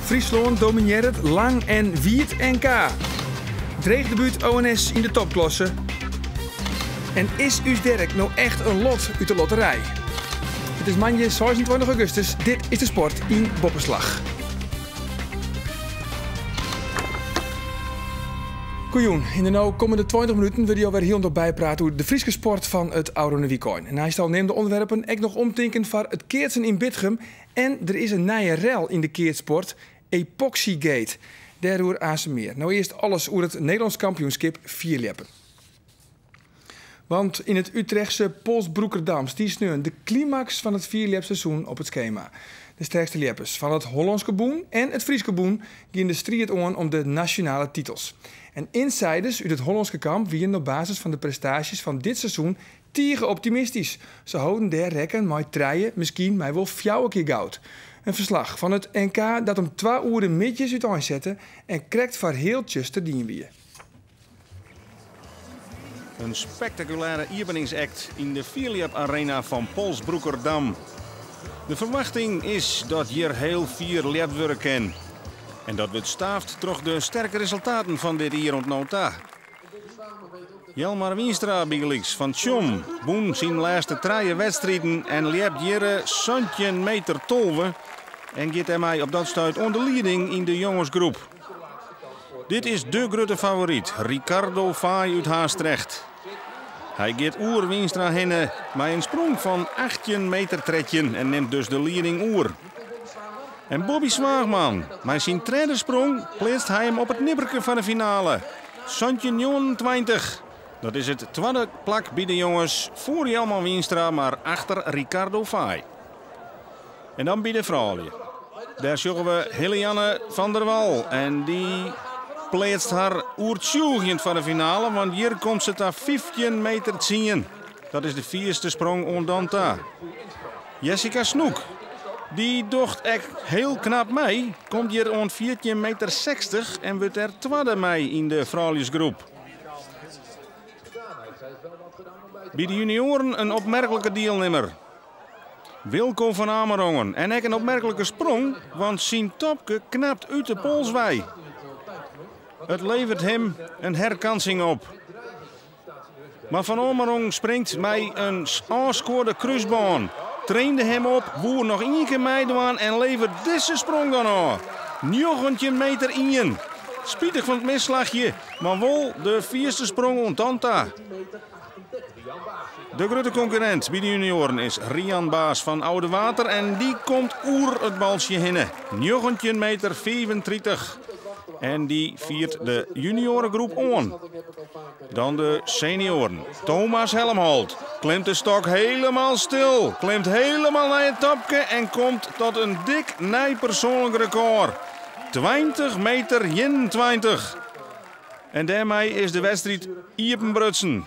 Fryslân dominearret lang en wiid NK. Dreech debút ONS yn de topklasse. En is ús Derek no echt in lot út de lotterij? It is moandei 26 augustus, dit is de sport yn Boppeslach. Goejûn. Yn de no kommende 20 minuten wurde jo wer hielendal bypraat oer de Fryske sport fan it ôfrûne wykein. Neist al neamde ûnderwerpen ek noch omtinken foar it keatsen yn Bitgum en der is in nije rel yn de keatssport, Epoxygate. Dêroer aansen mear. No earst alles oer it Nederlânsk kampioenskip fierljeppen. Want yn it Utrechtse Polsbroekerdam stie sneon de klimaks fan it fierljepseizoen op it skema. De sterkste ljeppers fan it Hollânske bûn en it Fryske bûn giene de striid oan om de nasjonale titels. En insiders út it Hollânske kamp wienen op basis fan de prestaasjes fan dit seizoen tige optimistysk. Se holden dêr rekken mei trije, miskien mei wol fjouwer kear goud. In ferslach fan it NK dat om twa oere middeis úteinsette en krekt foar heal tsjuster dien wie. In spektakulêre iepeningsact yn de Fierljep Arena fan Polsbroekerdam. De ferwachting is dat hjir heel fier ljept wurde kin. En dat wurdt staafd troch de sterke resultaten fan dit jier oant no ta. Jelmar Wienstra bygelyks fan Tsjom wûn syn lêste trije wedstriden en ljept hjirre 17 meter 12 en giet dêrmei op dat stuit oan de lieding yn de jongesgroep. Dit is de grutte favoryt, Ricardo Faaij út Haastrecht. Hy giet oer Wienstra hinne mei in sprong fan 18 meter 13 en nimt dus de lieding oer. En Bobby Zwaagman, mei syn tredde sprong pleatst hy him op it nipperke fan de finale, 17,29. Dat is it twadde plak by de jonges, foar Jelmar Wienstra, mar achter Ricardo Faaij. En dan by de froulju. Dêr sjogge we Helianne van der Wal en dy pleatst har oertsjûgjend foar de finale, want hjir komt se ta 15 meter 10. Dat is de fierste sprong oant dan ta. Jessica Snoek, dy docht ek heel knap mei, komt hjir oant 14 meter 60 en wurdt dêr twadde mei yn de frouljusgroep. By de junioaren in opmerklike dielnimmer. Wilco van Amerongen en ek in opmerklike sprong, want syn topke knapt út de pols wei. It leveret him in herkansing op. Mar Van Amerongen springt mei in ôfskuorde krúsbân, trainde him op, woe noch ien kear meidwaan en leveret dizze sprong dan ôf. 19 meter ien. Spitich fan it misslachje, mar wol de fierste sprong oant dan ta. De grutte konkurrint by de junioaren is Rian Baas fan Oudewater en dy komt oer it baltsje hinne. 19 meter 35. En dy fiert de junioaregroep oan. Dan de senioaren. Thomas Helmholt klimt de stok helemaal stil, klimt helemaal nei it topke en komt tot in dik nij persoanlik rekôr. 20 meter 21. En dêrmei is de wedstriid iepenbrutsen.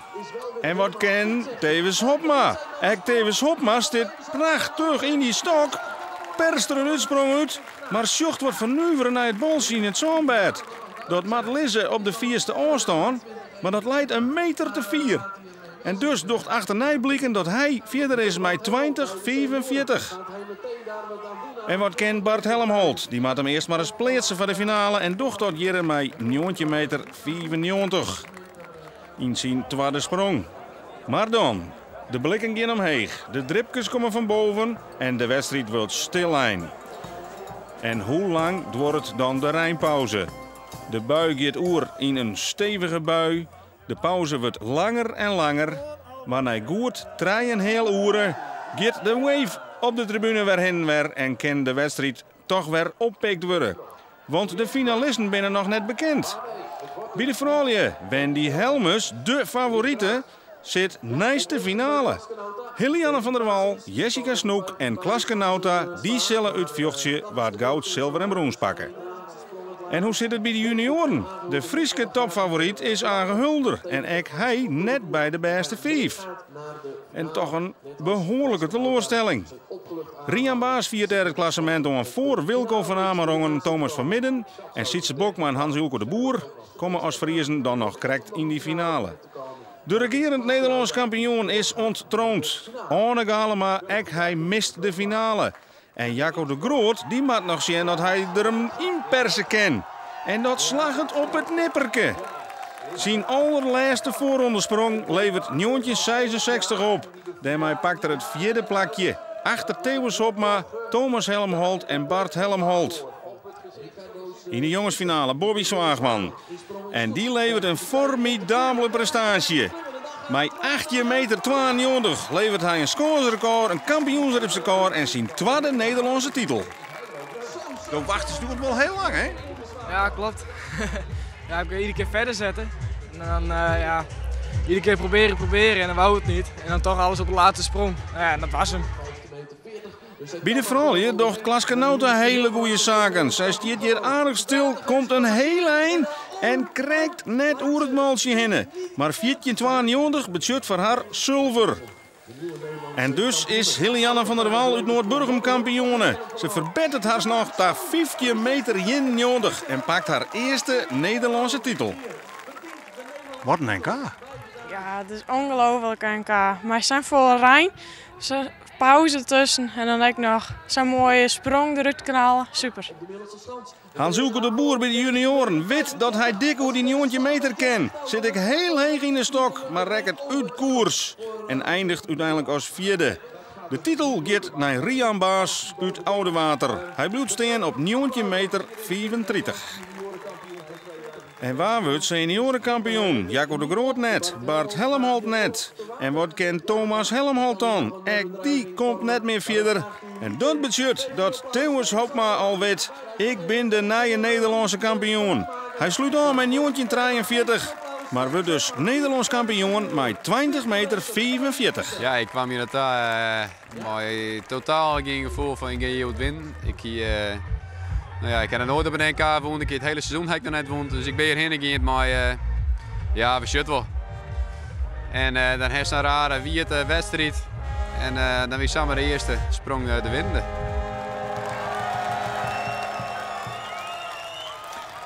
En wat ken Thewis Hobma? Ek Thewis Hobma stiet prachtich yn dy stok, perst der in útsprong út, mar sjocht wat fernuvere nei it boltsje yn it sânbêd. Dat moat lizze op de fierste ôfstân, mar dat leit in meter te fier. En dus docht achternei bliken dat hy fierder is mei 20, 45. En wat ken Bart Helmholt? Dy moat him earst mar ris pleatse foar de finale en docht dat hjirre mei 19 meter 95 yn syn twadde sprong. Mar dan, de blikken gean omheech, de dripkes komme fan boven en de wedstriid wurdt stillein. En hoe lang duorret dan de reinpauze? De bui giet oer yn in stevige bui. De pauze wurdt langer en langer, mar nei goed trijenheal oere giet de wave op de tribune wer hin en wer en kin de wedstriid toch wer oppikt wurde. Want de finalisten binne noch net bekend. By de froulju, Wendy Helmes, de favorite, sit neist de finale. Helianne van der Wal, Jessica Snoek en Klaske Nauta, dy sille útfjochtsje wa't goud, silver en brûns pakke. En hoe sit it by de junioaren? De Fryske topfavoryt is Age Hulder en ek hy net by de bêste fiif. En toch in behoarlike teloarstelling. Rian Baas fiert dêr it klassemint oan foar Wilco van Amerongen, Thomas van Midden en Sytse Bokma en Hans-Ulco de Boer komme as Friezen dan noch krekt yn dy finale. De regearend Nederlânsk kampioen is ûnttroond. Oane Galema, ek hy mist de finale. En Jacco de Groot dy moat noch sjen dat hy der him ynperse kin. En dat slagget op it nipperke. Syn allerlêste foarrondesprong leveret 1966 op. Dêrmei pakt er it fjirde plakje, achter Thewis Hobma, Thomas Helmholt en Bart Helmholt. Yn de jongesfinale Bobby Zwaagman. En dy leveret in formidabele prestaasje. Mei 18 meter 92 leveret hy in skânsrekôr, in kampioensripsrekôr en syn twadde Nederlânske titel. Do wachtest doe wol hiel lang, hè? Ja, klopt. Ja, ik wil iedere keer verder zetten. En dan, ja, iedere keer proberen, proberen en dan wou het niet. En dan toch alles op de laatste sprong. Nou ja, en dat was hem. By de froulju docht Klaske Nauta hele goede saken. Sy stiet hjir aardich stil, komt in hiel ein en krekt net oer it maltsje hinne. Mar 1492 betsjut foar har sulver. En dus is Hillejanne van der Wal út Noardburgum kampioene. Se ferbetteret har noch ta 15 meter 91 en pakt har earste Nederlânske titel. Wat in NK! Ja, het is ongelooflijk NK. Maar zijn volle rein, pauze tussen en dan ek noch sa'n moaie sprong derút knallen. Super. Hans Oeke de Boer by de junioaren wit dat hy dik oer dy 19 meter kin. Sit ek hiel heech yn de stok, mar rekket út koers en einiget úteinlik as fjirde. De titel giet nei Rian Baas út Oudewater. Hy bliuwt stean op 19 meter 35. En wa wurdt senioarekampioen? Jacco de Groot net, Bart Helmholt net. En wat kin Thomas Helmholt dan? Ek dy komt net mear fierder. En dat betsjut dat Thewis Hobma al wit, ik bin de nije Nederlânske kampioen. Hy slút ôf mei 1943, mar wurdt dus Nederlânsk kampioen mei 20 meter 45. Ja, ik kwam hjir nei ta mei totaal gjin gefoel fan ik gean hjir winnen. Ik hie, no ja, ik ha noch noait op in NK wûn. Ik hie it hiele seizoen ha ik noch net wûn. Dus ik bin hjirhinne gien mei, ja, we sjogge it wol. En dan hast sa'n rare wiete wedstriid. En dan wie samar de earste sprong de winnende.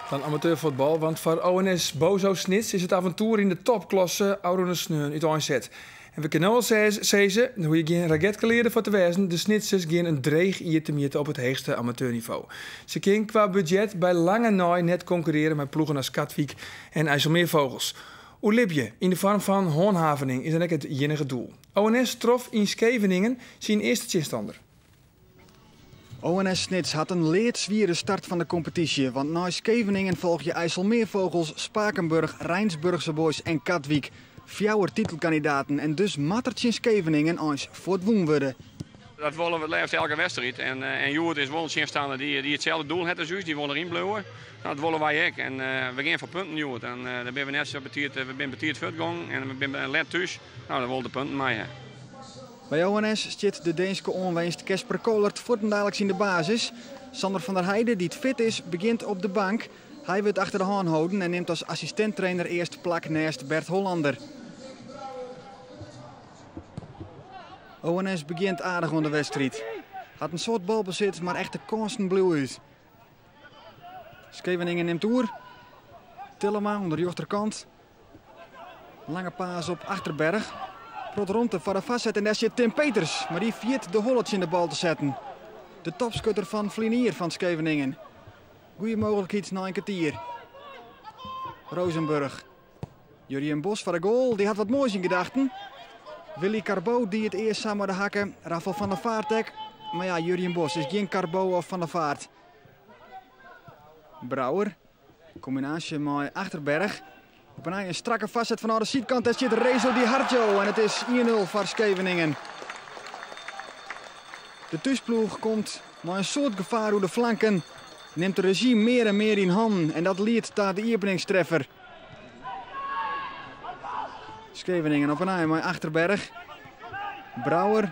Dan amateurfuotbal, want foar ONS Boso Snits is it aventoer yn de topklasse ôfrûne sneon úteinset. En we kinne no al sizze, der hoege je gjin raketgelearde foar te wêzen, de Snitsers gean in dreech jier temjitte op it heechste amateurnivo. Se kinne kwa budzjet by lange nei net konkurrearje mei ploegen as Katwyk en IJsselmeervogels. Oerlibje yn de foarm fan hânhavening is dan ek it iennige doel. ONS trof yn Skeveningen syn earste tsjinstanner. ONS Snits hat in leadswiere start fan de kompetysje, want nei Skeveningen folgje IJsselmeervogels, Spakenburg, Rijnsburgse Boys en Katwyk. Fjouwer titelkandidaten en dus moat der tsjin Skeveningen eins fuort wûn wurde. Dat wolle we it leafst elke wedstriid. En hjoed is wol in tsjinstanner dy't itselde doel hat as ús, dy wol deryn bliuwe. No, dat wolle wy ek. En we gean foar punten hjoed. En dêr binne we net sa betiid, we binne betiid fuortgongen en we binne let thús. No, dan wolle de punten mei ha. By ONS stiet de Deenske oanwinst Kasper Kollert fuortendaliks yn de basis. Sander van der Heijden, dy't fit is, begjint op de bank. Hy wurdt achter de hân holden en nimt as assistint-trainer earst plak neist Bert Hollander. ONS begjint aardich oan de wedstriid. Hat in soad balbesit, mar echte kânsen bliuwe út. Skeveningen nimt oer. Tillema oan de rjochterkant. Lange paas op Achterberg. Protte romte foar de foarset en dêr sit Tim Peters. Mar dy ferjit de holle tsjin de bal te setten. De topskutter fan ferline jier fan Skeveningen. Goede mooglikheid nei in kertier. Rozenburg. Jurjen Bos foar de goal, dy hat wat moais yn gedachten. Willy Carbo die it earst sa mei de hakke, Rafael van der Vaart ek. Mar ja, Jurjen Bos is gjin Carbo of Van der Vaart. Brouwer, kombinaasje mei Achterberg. Op 'e nij in strakke foarset fanôf de sydkant. Dêr stiet Rezo Di Hartjo en it is 1-0 foar Skeveningen. De thúsploech komt mei in soad gefaar oer de flanken. Nimt de rezjy mear en mear yn hannen en dat liedt ta de iepeningstreffer. Skeveningen op 'e nij mei Achterberg. Brouwer.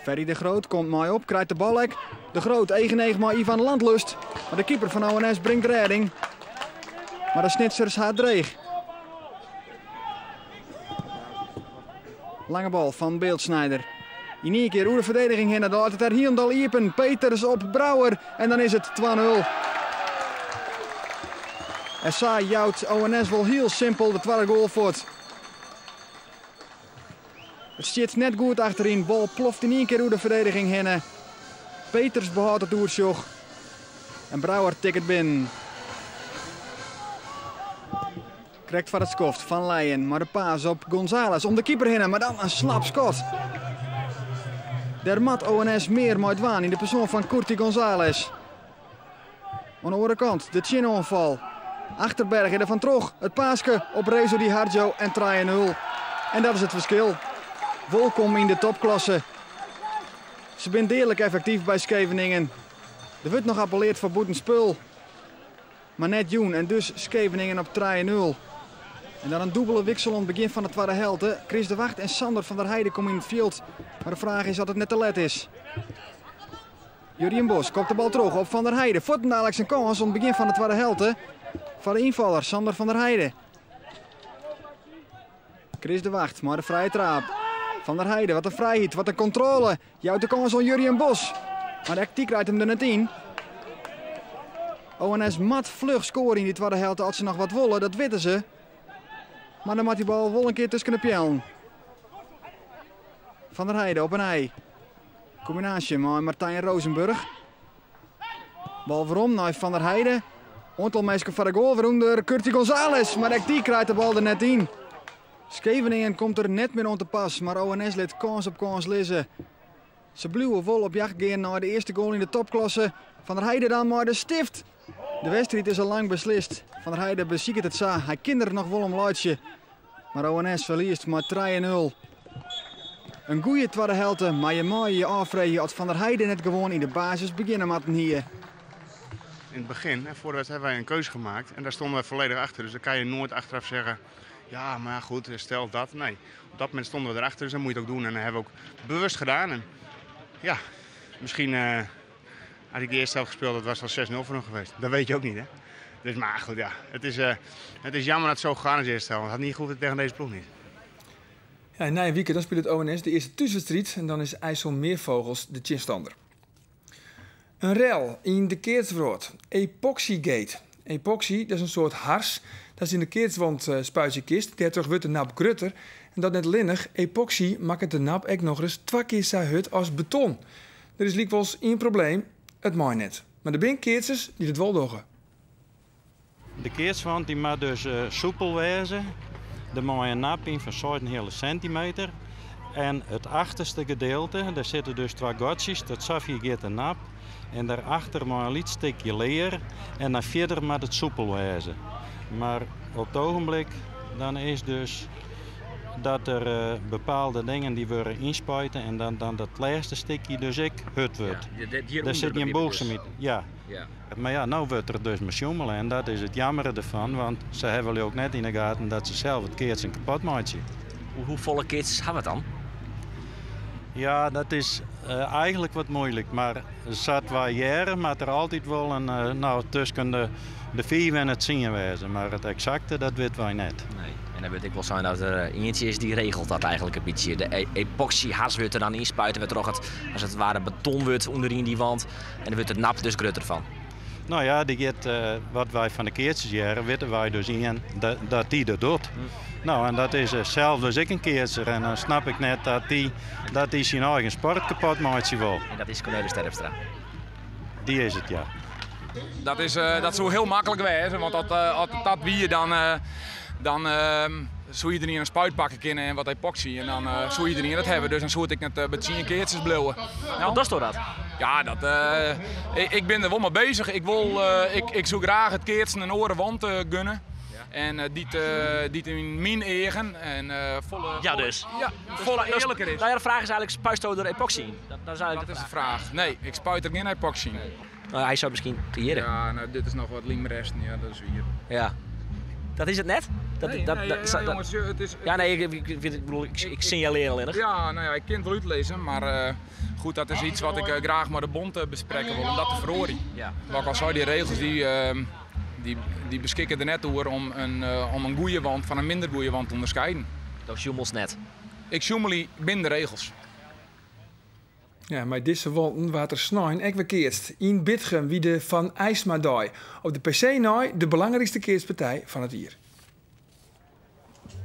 Ferry de Groot komt mei op, krijt de bal ek. De Groot each yn each mei Ivan Landlust. Mar de keeper fan ONS bringt rêding. Mar de Snitsers ha it dreech. Lange bal fan Beeldsnijder. Yn ien kear oer de ferdediging hinne, dan leit it dêr hielendal iepen. Peters op Brouwer en dan is it 2-0. En sa jout ONS wol hiel simpel de twadde goal fuort. It stiet net goed achteryn. Bal ploft yn ien kear oer de ferdediging hinne. Peters behâldt it oersjoch en Brouwer tikket binnen. Krekt foar it skoft Van Leijen mei de paas op Gonzalez om de keeper hinne, mar dan in slap skot. Der moat ONS mear mei dwaan yn de persoan fan Curti Gonzalez. Oan de oare kant de tsjinoanfal. Achterberg is der fan troch. It paaske op Rezo Di Harjo en 3-0. En dat is it ferskil. Wolkom yn de topklasse. Se binne deadlik effektyf by Skeveningen. Der wurdt noch appelleard foar bûtenspul. Mar net jûn en dus Skeveningen op 3-0. En dan in dûbele wiksel oan it begjin fan de twadde helte. Chris de Wacht en Sander van der Heijden komme yn it fjild. Mar de fraach is oft it net te let is. Jurjen Bos kopt de bal troch op Van der Heijden. Fuortendaliks in kâns oan it begjin fan de twadde helte foar de ynfaller Sander van der Heijden. Chris de Wacht mei de frije traap. Van der Heijden, wat in frijheid, wat in kontrôle. Jout de kâns oan Jurjen Bos. Mar ek dy krijt him der net yn. ONS moat fluch skoare yn dy twadde helte as se noch wat wolle, dat witte se. Mar dan moat dy bal wol in kear tusken de peallen. Van der Heijden op 'e nij. Kombinaasje mei Martijn Rozenburg. Bal werom nei Van der Heijden. Oantal minsken foar de goal, wêrûnder Curti Gonzalez, mar ek dy krijt de bal der net yn. Skeveningen komt der net mear oan te pas, mar ONS lit kâns op kâns lizze. Se bliuwe wol op jacht gean nei de earste goal yn de topklasse. Van der Heijden dan mei de stift. De wedstriid is al lang beslist. Van der Heijden besiket it sa, hy kin der noch wol om laitsje. Mar ONS ferliest mei 3-0. In goeie twadde helte, mar je meie je ôffreegje oft Van der Heijden net gewoan yn de basis begjinne moatten hie. In het begin, voor de wedstrijd, hebben wij een keuze gemaakt en daar stonden wij volledig achter. Dus dan kan je nooit achteraf zeggen, ja, maar goed, stel dat. Nee, op dat moment stonden we erachter, dus dan moet je het ook doen. En dat hebben we ook bewust gedaan. En ja, misschien had ik de eerste helft gespeeld, dat was al 6-0 voor hem geweest. Dat weet je ook niet, hè? Dus, maar goed, ja, het is jammer dat het zo gegaan is de eerste helft. Het had niet goed tegen deze ploeg niet. Ja, na een weekend dan speelt het ONS de eerste thuiswedstrijd en dan is IJsselmeervogels de tsjinstander. In rel yn de keatswrâld. Epoxygate. Epoxy, dat is in soart hars. Dat is yn de keatswant spuitsje kinst. Dêrtroch wurdt de nap grutter. En dat net allinnich. Epoxy makket de nap ek nochris twa kear sa hurd as beton. Der is lykwols ien probleem. It mei net. Mar der binne keatsers dy't it wol dogge. De keatswant dy moat dus soepel wêze. Der mei in nap yn fan 6,5 sintimeter. En it achterste gedeelte, dêr sitte dus twa gatsjes, dat safier giet de nap. En dêrachter mei in lyts stikje lear. En dan fierder moat it soepel wêze. Mar op it ogenblik dan is dus dat der bepaalde dingen dy wurde ynspuite en dan dat lêste stikje dus ek hurd wurdt. Ja, hjirûnder Dêr sit gjin begryp ik dus. bûchsem yn. Ja. Ja. Mar ja, no wurdt der dus mei sjoemele en dat is it jammere derfan, want se hawwe ook net yn 'e gaten dat se sels it keatsen kapot meitsje. Hoefolle keatsers hawwe we dan? Ja, dat is eigenlik wat muoilik, mar sa't wy hearre moat der altyd wol in, no, tusken de fiif en de tsien wêze, mar it eksakte dat witte wy net. Nee. En dan wurdt ek wol sein dat der ientsje is dy regelt dat eigenlik in bytsje. De epoxyhars wurdt der dan ynspuite wêrtroch it as it ware beton wurdt ûnderyn dy wand en dan wurdt it nap dus grutter fan. No ja, dy giet, wat wy fan de keatsers hearre, witte wy dus ien dat dy dat docht. No, en dat is sels dus ek in keatser en dan snap ik net dat dy syn eigen sport kapot meitsje wol. En dat is Cornelis Terpstra. Dy is it, ja. Dat soe hiel maklik wêze, want as dat wie, dan soe iedereen in spuit pakke kinne en wat epoxy en dan soe iedereen dat hawwe. Dus dan soe it ek net by 10 keatsers bliuwe. No, dat is toch dat? Ja, ik bin der wol mei bezich. Ik soe graach it keatsen in oare wand gunne. En dy't yn myn eagen en folle, Ja, dus. Ja, folle earliker is. Nou ja, de fraach is eigenlik, spuitsto der epoxy yn? Dat is eigenlik Dat de is de fraach. Nee, ik spuit der gjin epoxy yn. Nee. Nou, hy soe miskien creëren. Ja, nou, dit is noch wat lymresten, ja, dat is wier. Ja. Dat is it net? Nee, nee, ja, jonges, het is, Ja, nee, ik bedoel, ik signaleer allinnich. Ja, nou ja, ik kin it wol útlizze, mar goed, dat is iets wat ik graach mei de bond besprekke wol, om dat te feroarjen. Wat ik al sei, dy regels dy beskikke der net oer om in goede wand fan in minder goede wand te ûnderskieden. Do sjoemelst net? Ik sjoemelje binnen de regels. Ja, mei dizze wanten waard der snein ek wer keatst. Yn Bitgum wie de Van Aismadei. Op de PC nei de belangrykste keatspartij fan it jier.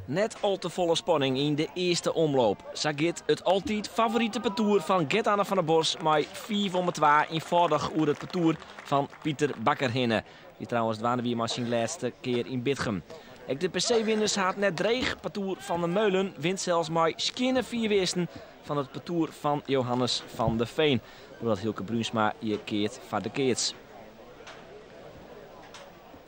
Net al te folle spanning yn de earste omloop. Sa giet it altyd favorite partoer fan Gert-Anne van der Bos mei fiif om 'e twa ynfâldich oer it partoer fan Pieter Bakker hinne, dy't trouwens dwaande wie mei syn lêste kear yn Bitgum. Ek de PC-winners ha it net dreech, partoer Van der Meulen wint sels mei skjinne fiif earsten fan it partoer fan Johannes van der Veen, doordat Hylke Bruinsma hjir keart foar de keats.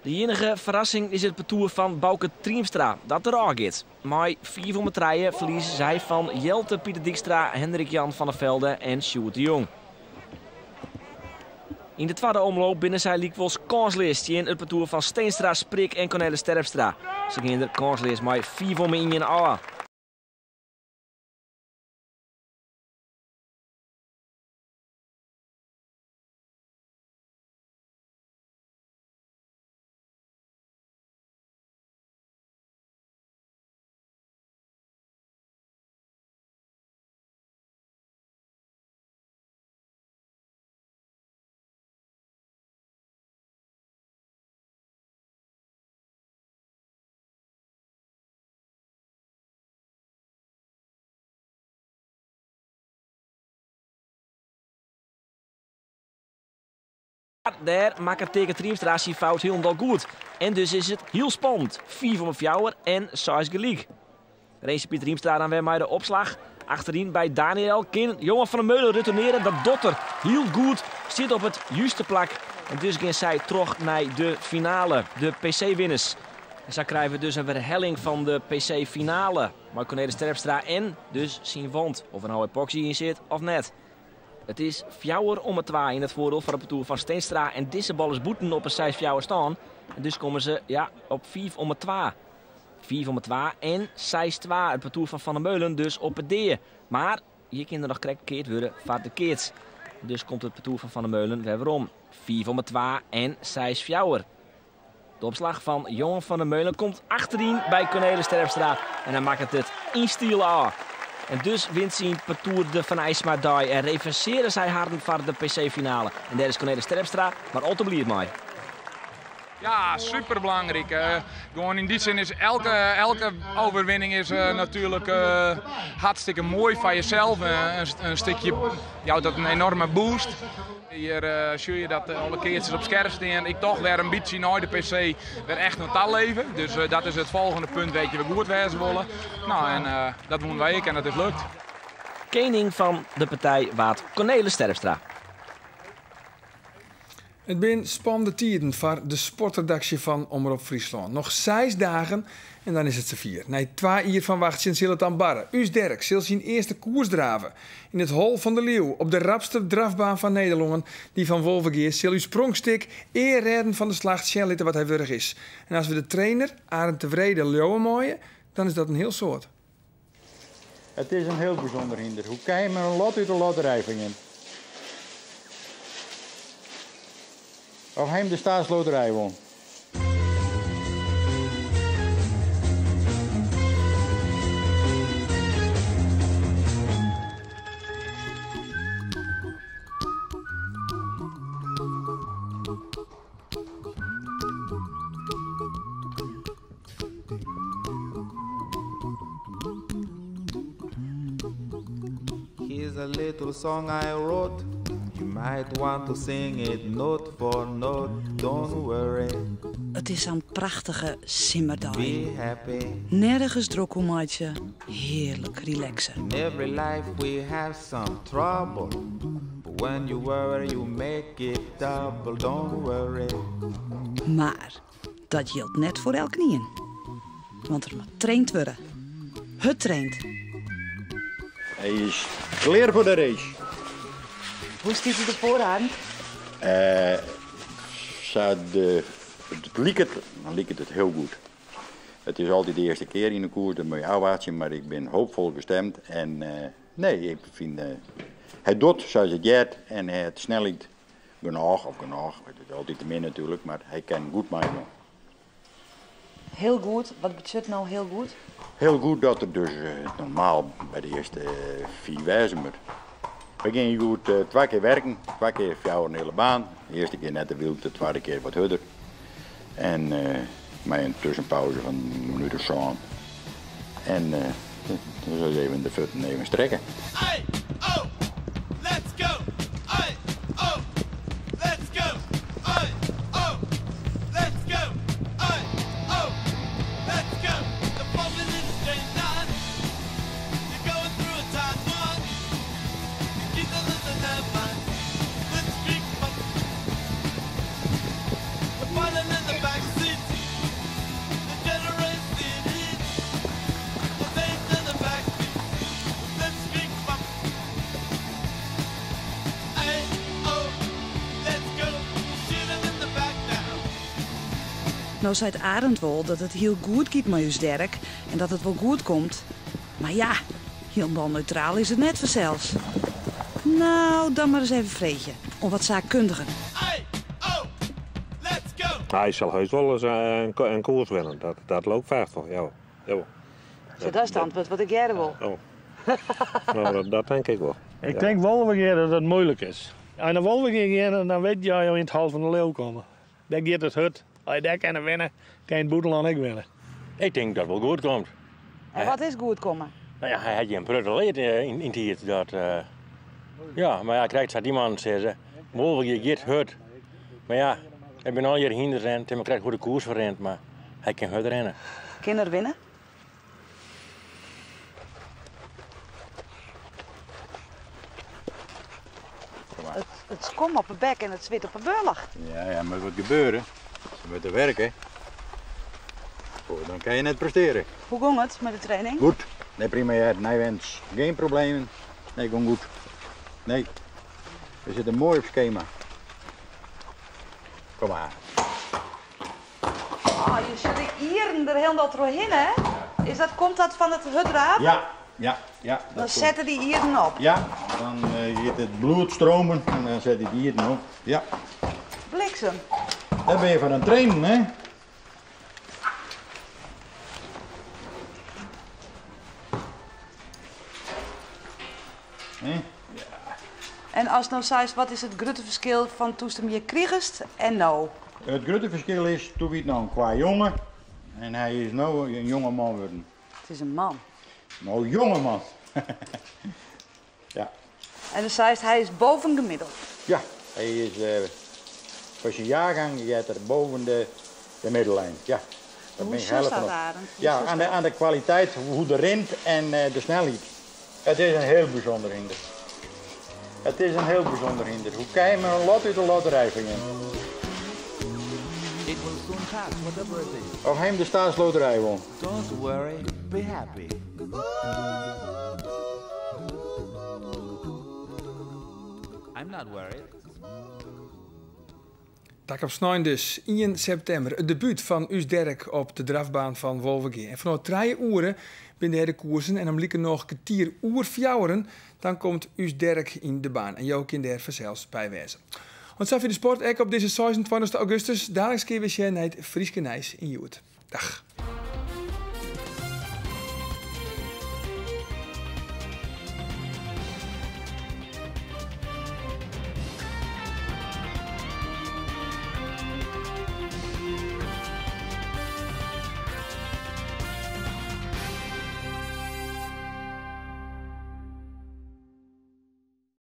De iennige ferrassing is it partoer fan Bauke Triemstra, dat derôf giet. Mei fiif om 'e trije ferlieze sy fan Jelte Pieter Dykstra, Hendrik Jan van der Velde en Sjoerd de Jong. Yn de twadde omloop binne sy lykwols kânsleas tsjin it partoer fan Steenstra, Sprik en Cornelis Terpstra. Se gean der kânsleas mei fiif om 'e ien ôf. Dêr makket Teake Triemstra syn fout hielendal goed. En dus is it hiel spannend. Fiif om 'e fjouwer en seis gelyk. Renze Pieter Hiemstra dan wer mei de opslach. Achteryn by Daniël kin Johan van der Meulen retournearje. Dat docht er hiel goed. Stiet op it juste plak. En dus gean sy troch nei de finale. De PC-winners. En sa krije we dus in werhelling fan de PC-finale. Mei Cornelis Terpstra en dus syn wand. Of er no epoxy yn sit of net. It is fjouwer om 'e twa yn it foardiel foar it partoer fan Steenstra en dizze bal is bûten op in seis-fjouwer stân. En dus komme se, ja, op fiif om 'e twa. Fiif om 'e twa en seis-twa. It partoer fan Van der Meulen dus op 'e dea. Mar hjir kin der noch krekt keard wurde foar de keats. Dus komt it partoer fan Van der Meulen wer werom. Fiif om 'e twa en seis-fjouwer. De opslach fan Johan van der Meulen komt achteryn by Cornelis Terpstra en hy makket it yn styl ôf. En dus wint syn partoer de Van Aisma-dei en revansearje sy harren foar de PC-finale. En dêr is Cornelis Terpstra mar al te bliid mei. Ja, superbelangrijk. Gewoan yn dy sin is elke, elke overwinning is natuurlijk hartstikke moai foar jezelf. In stikje jout dat in enorme boost. Hjir sjoch je dat alle keatsers op skerp stean. Ik toch wer in bytsje nei de PC wer echt nei ta leven. Dus dat is it folgjende punt wêr't je wer goed wêze wolle. Nou, en dat woene wy ek en dat is lukt. Kening fan de partij waard Cornelis Terpstra. It bin spannende tiden foar de sportredaksje fan Omrop Fryslân. Noch seis dagen en dan is it safier. Nei twa jier fan wachtsjen sil it dan barre. Us Derek sil syn earste koers drave. Yn it Hol fan de Liuw, op de rapste drafbaan fan Nederlân, dy fan Wolvegea, sil ús pronkstik ea rêden fan de slacht sjen litte wat hy wurdich is. En as we de trainer, Arend de Wrede, leauwe meie, dan is dat in hiel soad. It is in hiel bysûnder hynder. Hoe krije men in lot út de lotterij fan jim? Of ha jim de staatsloterij wûn? Here's a little song I wrote. You might want to sing it note for note. Don't worry. It is sa'n prachtige simmerdei. Be happy. Nergens drok oer meitsje, hearlik relaxe. In every life we have some trouble. But when you worry, you make it double. Don't worry. Mar Dat jildt net foar elkenien. Want der moat traind wurde. Hurd traind. Hy is klear foar de race. Hoe stiet it derfoar, Arend? Sa de, it liket, dan liket it hiel goed. It is altyd de earste kear yn de koers, dat moat je ôfwachtsje, mar ik bin hoopfol gestemd. En nee, ik fyn, hy docht sa as it heart en hy hat snelheid Genôch of genôch, it is altyd te min natuerlik, mar hy kin goed meidwaan. Hiel goed, wat betsjut no hiel goed? Hiel goed dat er dus normaal by de earste fiif wêze moat. Wy gean hjoed twa kear werken, twa kear fjouwer en in heale baan. De earste kear net te wyld, de twadde kear wat hurder. En mei in tuskenpauze fan in minút of sân. En dus even de fuotten even strekke. Hey, oh, let's go! Hey, oh, let's go! Hey, oh, let's go! Hey, oh, let's go! The falling in a straight line. You're going through a tight one. You keep the listen that mind. Let's creep up. The falling in the back seat. The generosity. The things in the back seat. Let's creep up. Hey, oh, let's go. Shoot 'em in the back now. No seit Arend wol dat it hiel goed giet mei ús Derk en dat it wol goed komt. Mar ja, hielendal neutraal is it net fansels. No, dan mar ris even freegje oan wat saakkundigen. Hy sil heus wol ris in koers winne. Dat leau ik fêst wol, ja. Jawol. Zo, dat is het antwoord wat ik hearre wol. Oh. No, dat tink ik wol. Ik tink Wolvegea dat it muoilik is. As je nei Wolvegea geane, dan witte je jo yn it hol fan de liuw komme. Dêr giet it hurd. As je dêr kinne winne, kin je it bûtenlân ek winne. Ik tink dat it wol goed komt. En wat is goed komme? No ja, hy hat gjin protte leard yn tiid. Dat, ja, mar ja, krekt sa't dy mannen sizze, Wolvegea giet hurd. Mar ja, ik bin allegear hynders en it is mar krekt hoe't de koers ferrint, mar hy kin hurd rinne. Kin er winne? It skom op 'e bek en it swit op 'e bealch. Ja, ja, moat wat gebeure. Se moatte werke. Dan kin je net prestearje. Hoe gong it mei de training? Goed. Nee, prima, ja. Nee, wens. Gjin problemen. Nee, gong goed. Nee. We sitte moai op skema. Kom mar. Oh, je sjogge de ieren der hielendal trochhinne. Is dat, komt dat fan it hurddraven? Ja. Dan sette dy ieren op. Ja, dan giet it bloed streamen en dan set dy ieren op. Ja. Bliksem. Dêr binne je foar oan it trainen, hè? Hè? En ast no seist, wat is it grutte ferskil fan doe'tst him hjir krigest en no? It grutte ferskil is, doe wie it noch in kwajonge en hy is no in jonge man wurden. It is in man. No, jonge man. Ja. En dan seist, hy is bovengemiddeld. Ja, hy is foar syn jaargang heart er boven de middellijn. Ja. Hoe sjochst dat, Arend? Hoe Ja, sjochst dat? Oan de kwaliteit, hoe't er rint en de snelheid. It is in hiel bysûnder hynder. It is in hiel bysûnder hynder. Hoe kin je in lot út de lotterij foar jim? It will soon pass, whatever it is. Of him de staatsloterij won. Don't worry, be happy. I'm not worried. Dak op snein dus, 1 septimber. It debút fan ús Derk op de drafbaan fan Wolvegea. En fanôf 3 oere binne dêr de koersen en om likernôch 4:15 dan komt ús Derk yn de baan. En jo kinne dêr fansels by wêze. Want sa de sport ek op dizze 26 augustus. Daliks kinne we sjen nei it Fryske nijs yn Hjoed. Dag.